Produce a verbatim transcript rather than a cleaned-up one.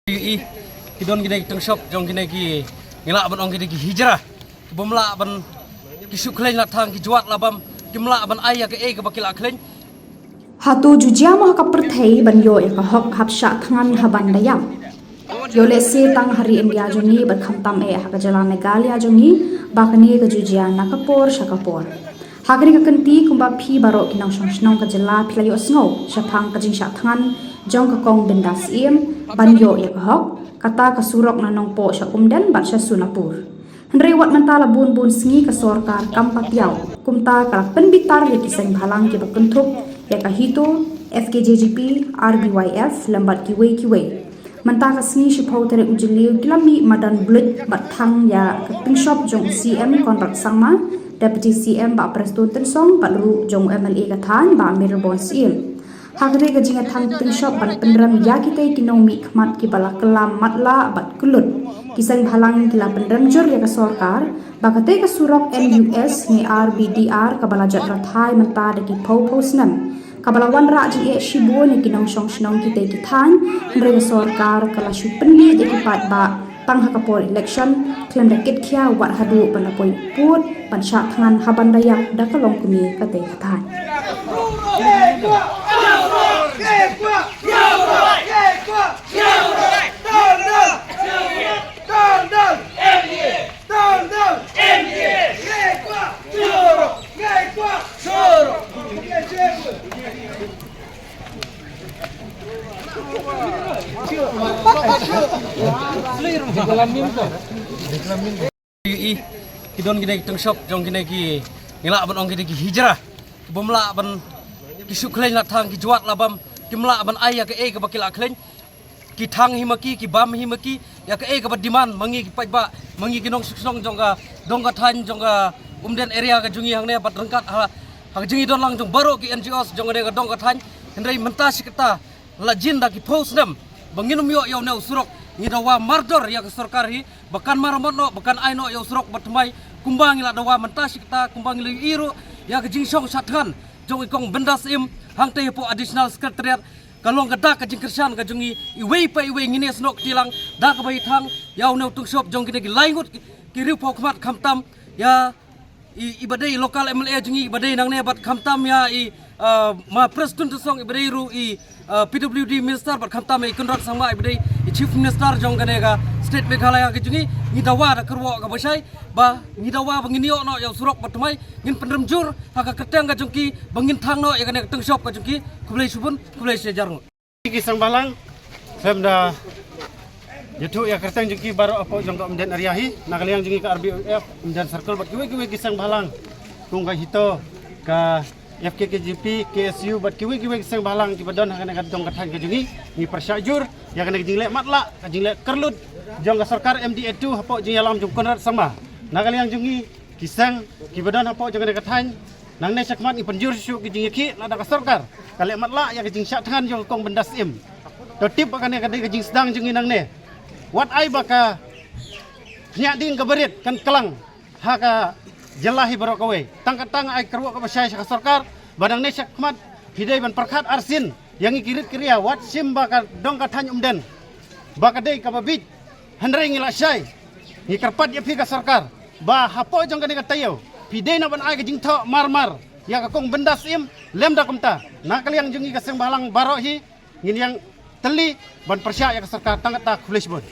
Ki, ki don kine ki tang shop jong kine ki, ngi lah ban ong kine ki hijra. Ki bym lah ban, ki shu khlaiñ la thang, ki jwat la bam, kim lah ban ai ïa kaei kaba ki la khlaiñ. Hato ju jia mo ha ka pyrthei ban ïoh ïa ka hok hap shah thngan ha ban da ïap? Ïoh lehse tang ha ri India jong ngi bad khamtam eh ha ka jylla Meghalaya jong ngi ba kane ka ju jia na ka por sha ka por. Ha kane ka kynti kumba phi baroh ki nongshong shnong ka jylla phi la ïohsngew shaphang ka jingshah thngan jong ka Kong Bindas Syiem ban ïoh ïa ka hok, kata ka surok na Nongpoh sha Umden bad sha Sonapur. Hynrei wat mynta la bun bun sngi ka sorkar kam pat ïaw. Kumta ka la pynbitar ïa ki seng bhalang kiba kynthup ïa ka HITO, F K J G P, R B Y F lem bad kiwei kiwei. Mynta ka sngi shiphew tarik u Jylliew ki la mih madan bluit bad thang ïa ka tyngshop jong u C M Conrad Sangma, Deputy C M Bah Prestone Tynsong bad ruh jong u M L A ka thaiñ Bah Myrlborn Syiem. Ha kane ka jingïathang tyngshop ban pynrem ïa kitei ki nongmihkhmat kiba la kylla matlah bad kyllut, ki seng bhalang ki la pynrem jur ïa ka sorkar ba katei ka surok N U S ne R B D R kaba la jot rathai mynta da ki phew phew snem, kaba la wanrah jingeh shibun ïa ki nongshong shnong kitei ki thaiñ, hynrei ka sorkar ka la shu pynbiej ïa ki paidbah tang ha ka por election khlem da kit khia wat haduh ban da poi pud ban shah thngan ha ban da ïap da ka longkmie katei ka thaiñ. Ki, ki don kine ki tang shop jong kine ki, ngi lah ban ong kine ki hijra. Ki bym lah ban, ki shu khlaiñ la thang, ki jwat la bam, kim lah ban ai ïa kaei kaba ki la khlaiñ. Ki thang hi ma ki, ki bam hi ma ki, ïa kaei kaba demand ma ngi ki paidbah, ma ngi ki nongshong shnong jong ka, dong ka thaiñ jong ka Umden area ka jong ngi hangne bad ryngkat ha, ha ka jingïadon lang jong baroh ki N G Os jong kane ka dong ka thaiñ. Hynrei mynta shi katta la jin da ki phew snem ba ngin ym ïoh ïa une u surok. Ngi dawa mardor ïa ka sorkar hi ba kan maramot noh, ba kan ai noh ïa u surok ba thymmai kumba ngi la dawa mynta shi katta, kumba ngi la ïohi ruh ïa ka jingshong shah thngan jong i Kong Bindas Syiem hangtei hapoh Additional Secretariat. Ka long ka dak ka jingkyrshan ka jong ngi, iwei pa iwei ngin ïasnoh kti lang da kaba ïa thang ïa une u tyngshop jong kine ki lai ngut ki, ki riewpawkhmat, khamtam ïa i, iba dei local M L A jong ngi iba dei nangne bad khamtam ïa i, ah, Ma Prestone Tynsong iba dei ruh i, ah, P W D minister bad khamtam ïa i Conrad Sangma iba dei i Chief Minister jong kane ka state Meghalaya ka jong ngi. Ngi dawa da kyrwoh kaba shai ba ngi dawa ba ngin ïoh noh ïa u surok ba thymmai, ngin pynrem jur ha ka kyrteng ka jong ki ba ngin thang noh ïa kane ka tyngshop ka jong ki. Khublei shibun, khublei shihajar nguh. Ki seng bhalang, khlem da ïathuh ïa ka kyrteng jong ki baroh hapoh jong ka Umden area hi, na ka liang jong ngi ka R B Y F Umden Circle bad kiwei kiwei ki seng bhalang, kum ka HITO, ka F K K G P, K S U bad kiwei kiwei ki seng bhalang kiba don ha kane ka dong ka thaiñ ka jong ngi, ngi pyrshah jur ïa kane ka jingleh matlah, ka jingleh kyrlut jong ka sorkar M D A two hapoh jingïalam jong Conrad Sangma. Na ka liang jong ngi ki seng kiba don hapoh jong kane ka thaiñ, nangne shakhmat ngi pynjur shuh ki jingïakhih lada ka sorkar ka leh matlah ïa ka jingshah thngan jong ka Kong Bindas Syiem. To tip ba kane ka dei ka jingsdang jong ngi nangne. Wat ai ba ka khñiat ding kaba rit kan klang ha ka jylla hi baroh kawei. Tang katta nga ai kyrwoh kaba shai sha ka sorkar ba nangne shakhmat phi dei ban pyrkhat arsien ïa ngi ki rit ki ria, wat shim ba ka dong ka thaiñ Umden ba ka dei kaba bieit. Hynrei ngi la shai, ngi kyrpad ïa phi ka sorkar ba hapoh jong kane ka taïew phi dei na ban ai ka jingthoh mar mar ïa ka Kong Bindas Syiem. Lymda kumta, na ka liang jong ngi ka seng bhalang baroh hi ngin ïeng tylli ban pyrshah ïa ka sorkar. Tang katta, khublei shibun.